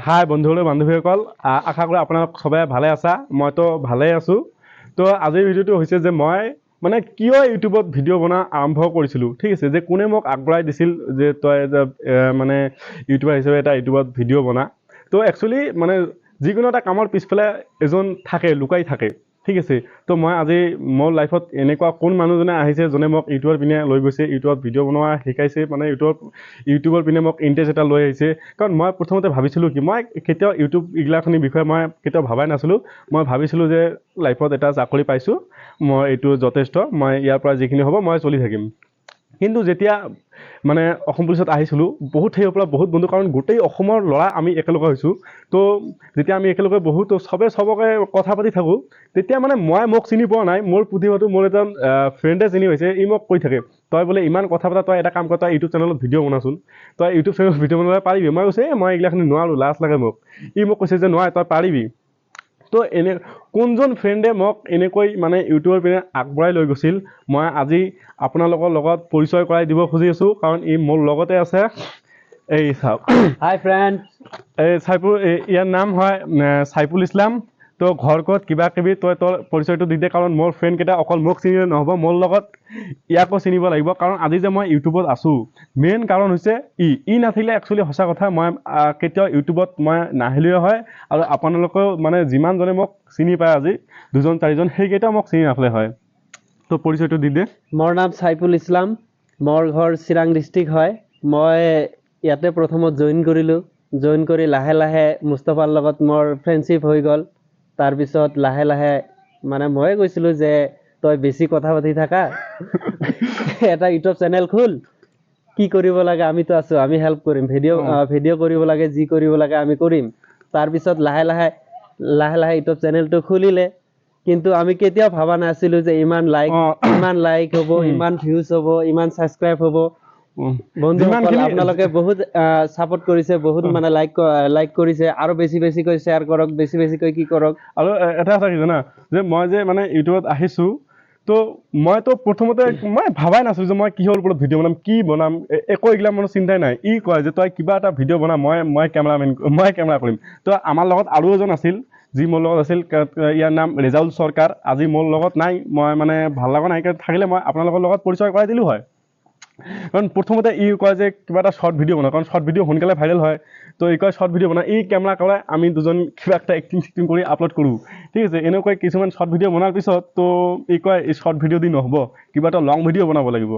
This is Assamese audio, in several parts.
হাই বন্ধু বান্ধৱীসকল, আশা কৰোঁ আপোনালোক সবে ভালে আছা। মইতো ভালেই আছোঁ। তো আজিৰ ভিডিঅ'টো হৈছে যে মই মানে কিয় ইউটিউবত ভিডিঅ' বনোৱা আৰম্ভ কৰিছিলোঁ, ঠিক আছে, যে কোনে মোক আগবঢ়াই দিছিল যে তই যে মানে ইউটিউবাৰ হিচাপে এটা ইউটিউবত ভিডিঅ' বনা। তো একচুৱেলি মানে যিকোনো এটা কামৰ পিছফালে এজন থাকে, লুকাই থাকে, ঠিক আছে। তো মই আজি মোৰ লাইফত এনেকুৱা কোন মানুহজনে আহিছে যোনে মোক ইউটিউবৰ পিনে লৈ গৈছে, ইউটিউবত ভিডিঅ' বনোৱা শিকাইছে, মানে ইউটিউবৰ পিনে মোক ইণ্টাৰেষ্ট এটা লৈ আহিছে। কাৰণ মই প্ৰথমতে ভাবিছিলোঁ কি, মই কেতিয়াও ইউটিউব এইগিলাখিনিৰ বিষয়ে মই কেতিয়াও ভবাই নাছিলোঁ। মই ভাবিছিলোঁ যে লাইফত এটা চাকৰি পাইছোঁ মই, এইটো যথেষ্ট, মই ইয়াৰ পৰা যিখিনি হ'ব মই চলি থাকিম। কিন্তু যেতিয়া মানে অসম পুলিচত আহিছিলোঁ, বহুত ঠাইৰ পৰা বহুত বন্ধু, কাৰণ গোটেই অসমৰ ল'ৰা আমি একেলগে হৈছোঁ। তো যেতিয়া আমি একেলগে বহোঁ, তো চবে চবকে কথা পাতি থাকোঁ, তেতিয়া মানে মই মোক চিনি পোৱা নাই, মোৰ প্ৰতিভাটো মোৰ এজন ফ্ৰেণ্ডে চিনি পাইছে। ই মোক কৈ থাকে, তই বোলে ইমান কথা পাতা, তই এটা কাম কৰ, তই ইউটিউব চেনেলত ভিডিঅ' বনাচোন, তই ইউটিউব চেনেলত ভিডিঅ' বনাব পাৰিবি? মই কৈছোঁ, এই মই এইগিলাখিনি নোৱাৰোঁ, লাজ লাগে মোক। ই মোক কৈছে যে নহয়, তই পাৰিবি। তো এনে কোনজন ফ্ৰেণ্ডে মোক এনেকৈ মানে ইউটিউবৰ পিনে আগবঢ়াই লৈ গৈছিল, মই আজি আপোনালোকৰ লগত পৰিচয় কৰাই দিব খুজি আছোঁ, কাৰণ ই মোৰ লগতে আছে। এই চাওক। হাই ফ্ৰেণ্ড। এই চাইফুল, ইয়াৰ নাম হয় চাইফুল ইছলাম। তো ঘৰ ক'ত, কিবা কিবি তই তোৰ পৰিচয়টো দি দে, কাৰণ মোৰ ফ্ৰেণ্ডকেইটা অকল মোক চিনিলে নহ'ব, মোৰ লগত ইয়াকো চিনিব লাগিব। কাৰণ আজি যে মই ইউটিউবত আছোঁ, মেইন কাৰণ হৈছে ই। ই নাথাকিলে একচুৱেলি সঁচা কথা মই কেতিয়াও ইউটিউবত মই নাহিলেও হয়, আৰু আপোনালোকেও মানে যিমানজনে মোক চিনি পায় আজি দুজন চাৰিজন, সেইকেইটাও মোক চিনি নাপালে হয়। তো পৰিচয়টো দি দে। মোৰ নাম চাইফুল ইছলাম, মোৰ ঘৰ চিৰাং ডিষ্ট্ৰিক্ট হয়। মই ইয়াতে প্ৰথমত জইন কৰিলোঁ। জইন কৰি লাহে লাহে মুস্তফাৰ লগত মোৰ ফ্ৰেণ্ডশ্বিপ হৈ গ'ল। তাৰপিছত লাহে লাহে মানে ময়ে কৈছিলোঁ যে তই বেছি কথা পাতি থাকা, এটা ইউটিউব চেনেল খোল, কি কৰিব লাগে আমিতো আছোঁ, আমি হেল্প কৰিম, ভিডিঅ' ভিডিঅ' কৰিব লাগে, যি কৰিব লাগে আমি কৰিম। তাৰপিছত লাহে লাহে লাহে লাহে ইউটিউব চেনেলটো খুলিলে। কিন্তু আমি কেতিয়াও ভবা নাছিলোঁ যে ইমান লাইক, ইমান লাইক হ'ব, ইমান ভিউজ হ'ব, ইমান ছাবস্ক্ৰাইব হ'ব। বন্ধুসকল, আপোনালোকে বহুত ছাপোৰ্ট কৰিছে, বহুত মানে লাইক লাইক কৰিছে, আৰু বেছি বেছিকৈ শ্বেয়াৰ কৰক, বেছি বেছিকৈ কি কৰক। আৰু এটা কথা কি জানা, যে মই যে মানে ইউটিউবত আহিছোঁ, তো মইতো প্ৰথমতে মই ভাবাই নাছিলোঁ যে মই কিহৰ ওপৰত ভিডিঅ' বনাম, কি বনাম, একো এইগিলা মোৰ চিন্তাই নাই। ই কয় যে তই কিবা এটা ভিডিঅ' বনা, মই কেমেৰামেন, মই কেমেৰা কৰিম। তো আমাৰ লগত আৰু এজন আছিল যি মোৰ লগত আছিল, ইয়াৰ নাম ৰেজাউল চৰকাৰ। আজি মোৰ লগত নাই, মই মানে ভাল লগা নাই, কাৰণ থাকিলে মই আপোনালোকৰ লগত পৰিচয় কৰাই দিলোঁ হয়। কাৰণ প্ৰথমতে ই কয় যে কিবা এটা শ্বৰ্ট ভিডিঅ' বনা, কাৰণ শ্বৰ্ট ভিডিঅ' সোনকালে ভাইৰেল হয়। তো ই কয় শ্বৰ্ট ভিডিঅ' বনা, ই কেমেৰা কৰাই আমি দুজন কিবা এটা এক্টিং চেক্টিং কৰি আপলোড কৰোঁ, ঠিক আছে। এনেকৈ কিছুমান শ্বৰ্ট ভিডিঅ' বনাৰ পিছত তো ই কয় এই শ্বৰ্ট ভিডিঅ' দি নহ'ব, কিবা এটা লং ভিডিঅ' বনাব লাগিব।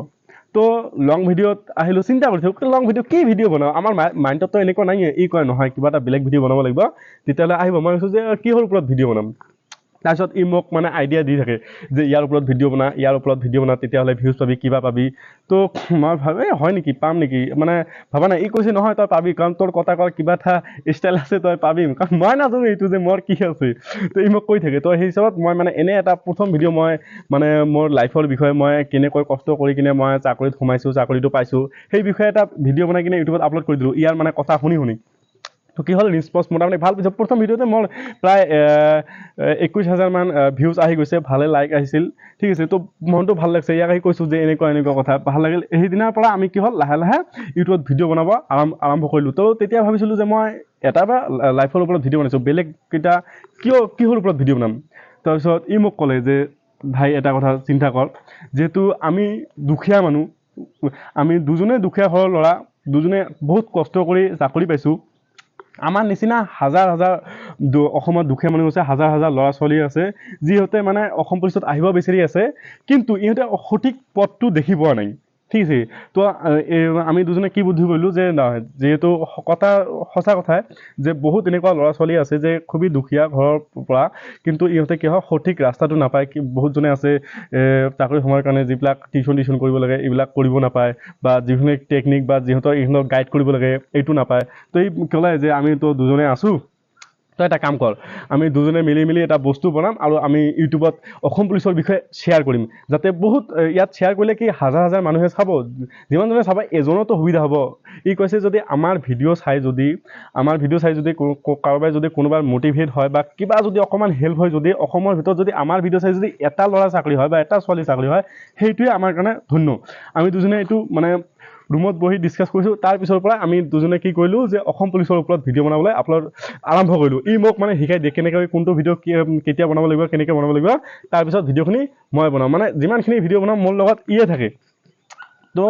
তো লং ভিডিঅ'ত আহিলোঁ, চিন্তা কৰি থাকোঁ লং ভিডিঅ' কি ভিডিঅ' বনাওঁ, আমাৰ মাইণ্ডততো এনেকুৱা নাই। ই কয় নহয়, কিবা এটা বেলেগ ভিডিঅ' বনাব লাগিব, তেতিয়াহ'লে আহিব। মই কৈছোঁ যে কিহৰ ওপৰত ভিডিঅ' বনাম? তাৰপিছত ই মোক মানে আইডিয়া দি থাকে যে ইয়াৰ ওপৰত ভিডিঅ' বনা, ইয়াৰ ওপৰত ভিডিঅ' বনা, তেতিয়াহ'লে ভিউজ পাবি, কিবা পাবি। তো মই ভাবোঁ, এই হয় নেকি, পাম নেকি, মানে ভাবা নাই। ই কৈছে নহয়, তই পাবি, কাৰণ তোৰ কথা কোৱাৰ কিবা এটা ষ্টাইল আছে, তই পাবি। কাৰণ মই নাজানো এইটো যে মোৰ কি আছে। তো ই মোক কৈ থাকে। তো সেই হিচাপত মই মানে এনে এটা প্ৰথম ভিডিঅ' মই মানে মোৰ লাইফৰ বিষয়ে, মই কেনেকৈ কষ্ট কৰি কিনে মই চাকৰিত সোমাইছোঁ, চাকৰিটো পাইছোঁ, সেই বিষয়ে এটা ভিডিঅ' বনাই কিনে ইউটিউবত আপলোড কৰি দিলোঁ, ইয়াৰ মানে কথা শুনি শুনি। তো কি হ'ল, ৰেচপন্স মোটামুটি ভাল। পিছত প্ৰথম ভিডিঅ'তে মোৰ প্ৰায় 21 হাজাৰমান ভিউজ আহি গৈছে, ভালে লাইক আহিছিল, ঠিক আছে। তো মনটো ভাল লাগিছে। ইয়াক আহি কৈছোঁ যে এনেকুৱা এনেকুৱা কথা, ভাল লাগিল। সেইদিনাৰ পৰা আমি কি হ'ল, লাহে লাহে ইউটিউবত ভিডিঅ' বনাব আৰম্ভ কৰিলোঁ। তো তেতিয়া ভাবিছিলোঁ যে মই এটা বা লাইফৰ ওপৰত ভিডিঅ' বনাইছোঁ, বেলেগ কেইটা কিয় কিহৰ ওপৰত ভিডিঅ' বনাম? তাৰপিছত ই মোক ক'লে যে ভাই, এটা কথা চিন্তা কৰ, যিহেতু আমি দুখীয়া মানুহ, আমি দুজনে দুখীয়া ঘৰৰ ল'ৰা, দুজনে বহুত কষ্ট কৰি চাকৰি পাইছোঁ। আমাৰ নিচিনা হাজাৰ হাজাৰ অসমত দুখীয়া মানুহ আছে, হাজাৰ হাজাৰ ল'ৰা ছোৱালী আছে, যিহঁতে মানে অসম পুলিচত আহিব বিচাৰি আছে, কিন্তু ইহঁতে সঠিক পথটো দেখি পোৱা নাই, ঠিক আছে। তো আমি দুজনে কি বুদ্ধি কৰিলোঁ যে নহয়, যিহেতু কথা সঁচা কথাই যে বহুত এনেকুৱা ল'ৰা ছোৱালী আছে যে খুবেই দুখীয়া ঘৰৰ পৰা, কিন্তু ইহঁতে কি হয়, সঠিক ৰাস্তাটো নাপায়। কি বহুতজনে আছে চাকৰি সময়ৰ কাৰণে যিবিলাক টিউশ্যন টিউশ্যন কৰিব লাগে, এইবিলাক কৰিব নাপায়, বা যিখিনি টেকনিক বা যিহঁতৰ ইহঁতক গাইড কৰিব লাগে, এইটো নাপায়। তো এই ক'লে যে আমিতো দুজনে আছোঁ, তই এটা কাম কৰ, আমি দুজনে মিলি মিলি এটা বস্তু বনাম আৰু আমি ইউটিউবত অসম পুলিচৰ বিষয়ে শ্বেয়াৰ কৰিম, যাতে বহুত ইয়াত শ্বেয়াৰ কৰিলে কি হাজাৰ হাজাৰ মানুহে চাব, যিমানজনে চাব এজনতো সুবিধা হ'ব। ই কৈছে যদি আমাৰ ভিডিঅ' চাই যদি আমাৰ ভিডিঅ' চাই যদি কাৰোবাই যদি কোনোবা মটিভেট হয় বা কিবা যদি অকণমান হেল্প হয়, যদি অসমৰ ভিতৰত যদি আমাৰ ভিডিঅ' চাই যদি এটা ল'ৰা চাকৰি হয় বা এটা ছোৱালী চাকৰি হয়, সেইটোৱে আমাৰ কাৰণে ধন্য। আমি দুজনে এইটো মানে ৰুমত বহি ডিছকাছ কৰিছোঁ। তাৰপিছৰ পৰা আমি দুজনে কি কৰিলোঁ যে অসম পুলিচৰ ওপৰত ভিডিঅ' বনাবলৈ আপলোড আৰম্ভ কৰিলোঁ। ই মোক মানে শিকাই দিয়ে কেনেকৈ কোনটো ভিডিঅ' কেতিয়া বনাব লাগিব, কেনেকৈ বনাব লাগিব। তাৰপিছত ভিডিঅ'খিনি মই বনাওঁ, মানে যিমানখিনি ভিডিঅ' বনাওঁ মোৰ লগত ইয়ে থাকে। তো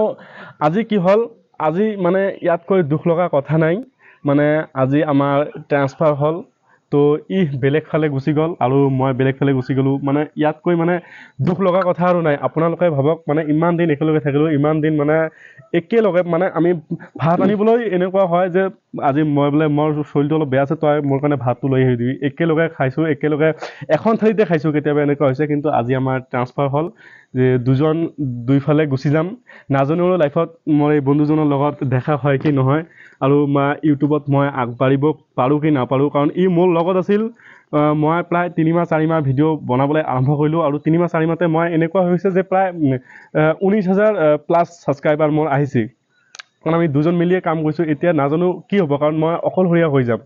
আজি কি হ'ল, আজি মানে ইয়াতকৈ দুখ লগা কথা নাই। মানে আজি আমাৰ ট্ৰান্সফাৰ হ'ল, তো ই বেলেগ ফালে গুচি গ'ল আৰু মই বেলেগ ফালে গুচি গ'লোঁ। মানে ইয়াতকৈ মানে দুখ লগা কথা আৰু নাই। আপোনালোকে ভাবক, মানে ইমান দিন একেলগে থাকিলোঁ, ইমান দিন মানে একেলগে মানে আমি ভাত আনিবলৈ এনেকুৱা হয় যে আজি মই বোলে মোৰ শৰীৰটো অলপ বেয়া আছে, তই মোৰ কাৰণে ভাতটো লৈ আহি দিবি। একেলগে খাইছোঁ, একেলগে এখন থালিতে খাইছোঁ, কেতিয়াবা এনেকুৱা হৈছে। কিন্তু আজি আমাৰ ট্ৰান্সফাৰ হ'ল যে দুজন দুইফালে গুচি যাম। নাজানো লাইফত মই এই বন্ধুজনৰ লগত দেখা হয় কি নহয়, আৰু মই ইউটিউবত মই আগবাঢ়িব পাৰোঁ কি নাপাৰোঁ। কাৰণ ই মোৰ লগত আছিল। মই প্ৰায় 3 মাহ 4 মাহ ভিডিঅ' বনাবলৈ আৰম্ভ কৰিলোঁ আৰু 3 মাহ 4 মাহতে মই এনেকুৱা হৈছে যে প্ৰায় 19,000 প্লাছ ছাবস্ক্ৰাইবাৰ মোৰ আহিছে, কাৰণ আমি দুজন মিলিয়ে কাম কৰিছোঁ। এতিয়া নাজানো কি হ'ব, কাৰণ মই অকলশৰীয়া হৈ যাম,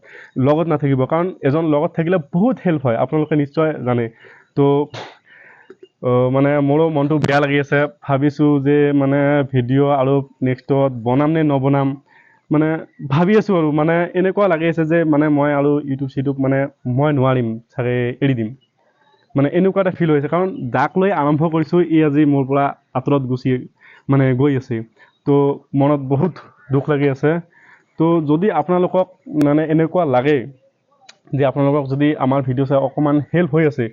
লগত নাথাকিব। কাৰণ এজন লগত থাকিলে বহুত হেল্প হয়, আপোনালোকে নিশ্চয় জানে। তো মানে মোৰো মনটো বেয়া লাগি আছে। ভাবিছোঁ যে মানে ভিডিঅ' আৰু নেক্সটত বনাম নে নবনাম, মানে ভাবি আছোঁ। আৰু মানে এনেকুৱা লাগি আছে যে মানে মই আৰু ইউটিউব চিউটিউব মানে মই নোৱাৰিম চাগে, এৰি দিম, মানে এনেকুৱা এটা ফিল হৈছে। কাৰণ যাক লৈ আৰম্ভ কৰিছোঁ, ই আজি মোৰ পৰা আঁতৰত গুচি মানে গৈ আছে। তো মনত বহুত দুখ লাগি আছে। তো যদি আপোনালোকক মানে এনেকুৱা লাগে যে আপোনালোকক যদি আমাৰ ভিডিঅ' চাই অকণমান হেল্প হৈ আছে,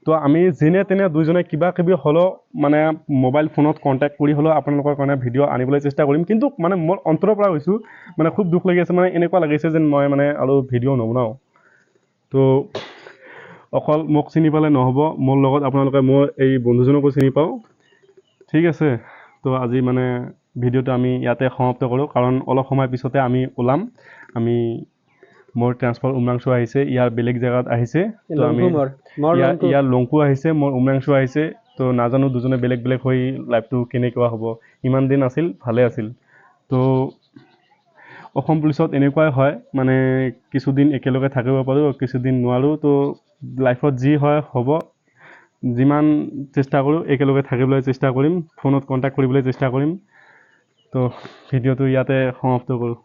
তো আমি যেনে তেনে দুইজনে কিবা কিবি হ'লেও মানে মোবাইল ফোনত কণ্টেক্ট কৰি হ'লেও আপোনালোকৰ কাৰণে ভিডিঅ' আনিবলৈ চেষ্টা কৰিম। কিন্তু মানে মোৰ অন্তৰৰ পৰা কৈছোঁ, মানে খুব দুখ লাগি আছে। মানে এনেকুৱা লাগিছে যেন মই মানে আৰু ভিডিঅ' নবনাওঁ। তো অকল মোক চিনি পালে নহ'ব, মোৰ লগত আপোনালোকে মোৰ এই বন্ধুজনকো চিনি পাওঁ। ঠিক আছে, তো আজি মানে ভিডিঅ'টো আমি ইয়াতে সমাপ্ত কৰোঁ, কাৰণ অলপ সময় পিছতে আমি ওলাম। আমি মোৰ ট্ৰান্সফাৰ উমৰাংচু আহিছে, ইয়াৰ বেলেগ জেগাত আহিছে। তো আমি লংকু মোৰ লংকু। ইয়াৰ লংকু আহিছে, মোৰ উমৰাংচু আহিছে। তো নাজানো দুজনে বেলেগ বেলেগ হৈ লাইফটো কেনেকুৱা হ'ব। ইমান দিন আছিল, ভালে আছিল। তো অসম পুলিচত এনেকুৱাই হয়, মানে কিছুদিন একেলগে থাকিব পাৰোঁ, কিছুদিন নোৱাৰোঁ। তো লাইফত যি হয় হ'ব, যিমান চেষ্টা কৰোঁ একেলগে থাকিবলৈ চেষ্টা কৰিম, ফোনত কণ্টেক্ট কৰিবলৈ চেষ্টা কৰিম। তো ভিডিঅ'টো ইয়াতে সমাপ্ত কৰোঁ।